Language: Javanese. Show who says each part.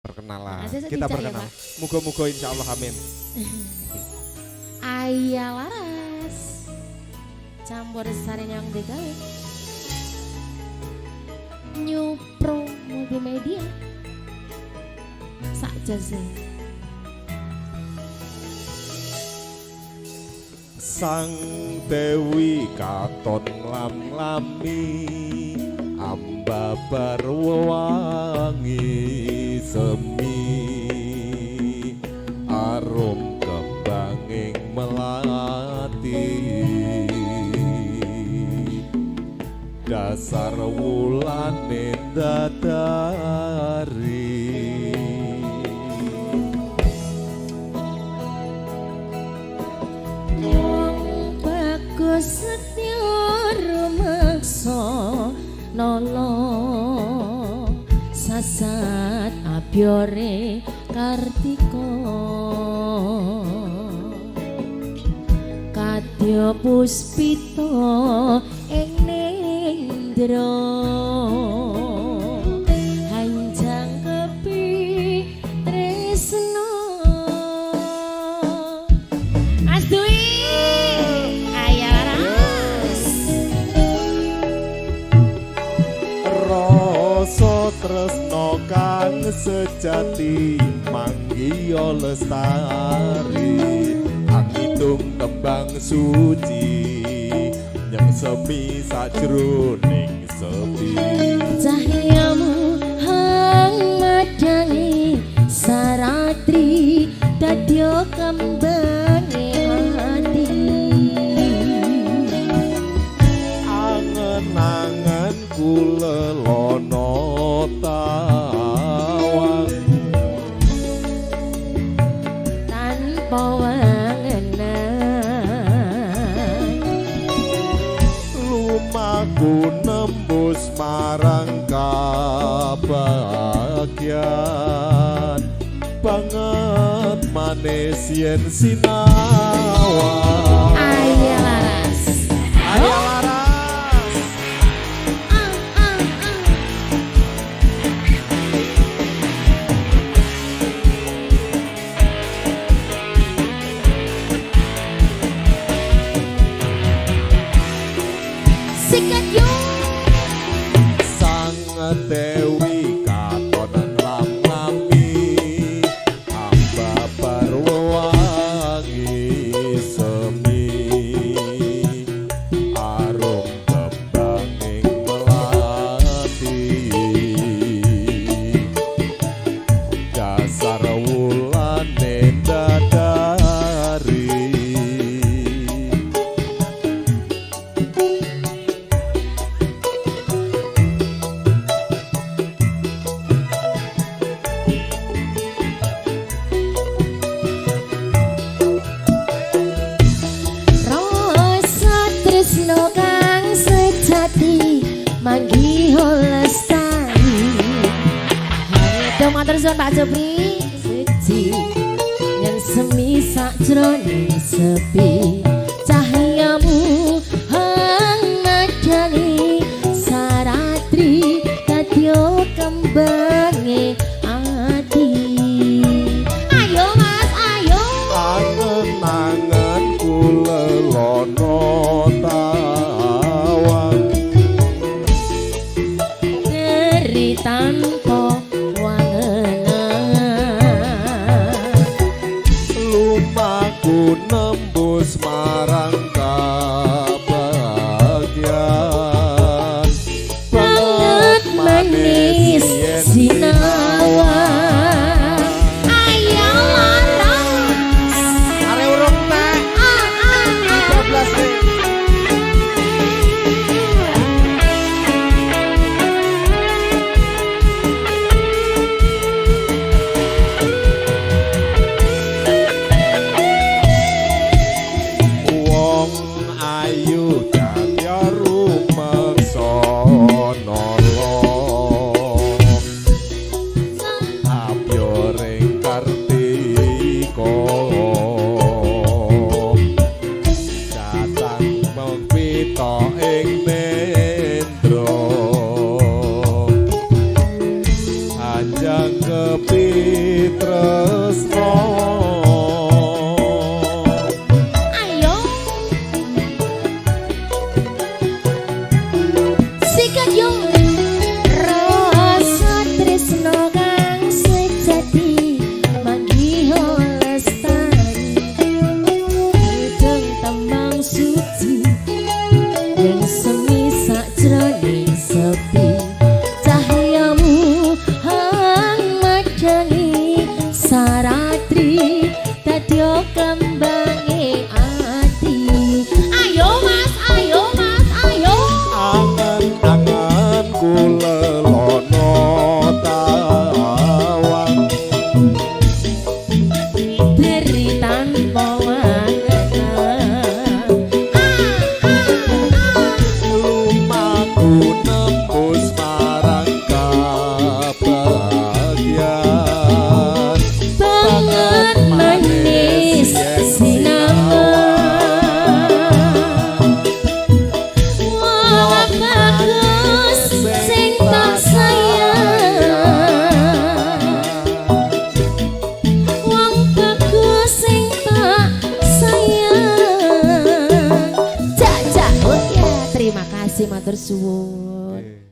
Speaker 1: Perkenalan.
Speaker 2: Nah,
Speaker 1: Kita
Speaker 2: dijak ya,
Speaker 1: perkenalan. Muga-muga insyaallah amin.
Speaker 2: Ayah Laras. Campur sari yang digawe. New Pro Multimedia. Sak jase.
Speaker 1: Sang Dewi katon nglam-nglami ambabar wewangi semi arum kembanging melati dasar wulane dadari.
Speaker 2: Wong bagus setya rumeksa nala sasat abyore kartika kadya puspita ing nendra hanjang kepi tresna. Mas Dwi, Ayah Laras.
Speaker 1: Rasa tresna kang sejati manggiya lestari angitung tembang suci nyeng semi sajroning sepi.
Speaker 2: Cahyamu hang madangi saratri dadya kembange ati.
Speaker 1: Angen-angen kulelono tawang
Speaker 2: tanpa wangenan
Speaker 1: lumaku nembus marang kabagyan banget manis yen sinawang.
Speaker 2: Ayah Laras.
Speaker 1: Ayah Laras.
Speaker 2: Ah, ah, ah. Sikat yo.
Speaker 1: Sang Dewi katon nglam-nglami ambabar wewangi semi arum kembanging melati dasar wulane dadari.
Speaker 2: Rasa tresno kang sejati manggiha lestari. Hareto matur suwun Pak Jupri. Suci yang semi sakjroning sepi cahyamu hang madangi saratri dadya kembange ati. Ayo Mas, ayo.
Speaker 1: Angen-angen kulelono tawang
Speaker 2: Ngeri tanpa wangenan
Speaker 1: lumaku nembus marang
Speaker 2: matur suwun.
Speaker 3: Oke.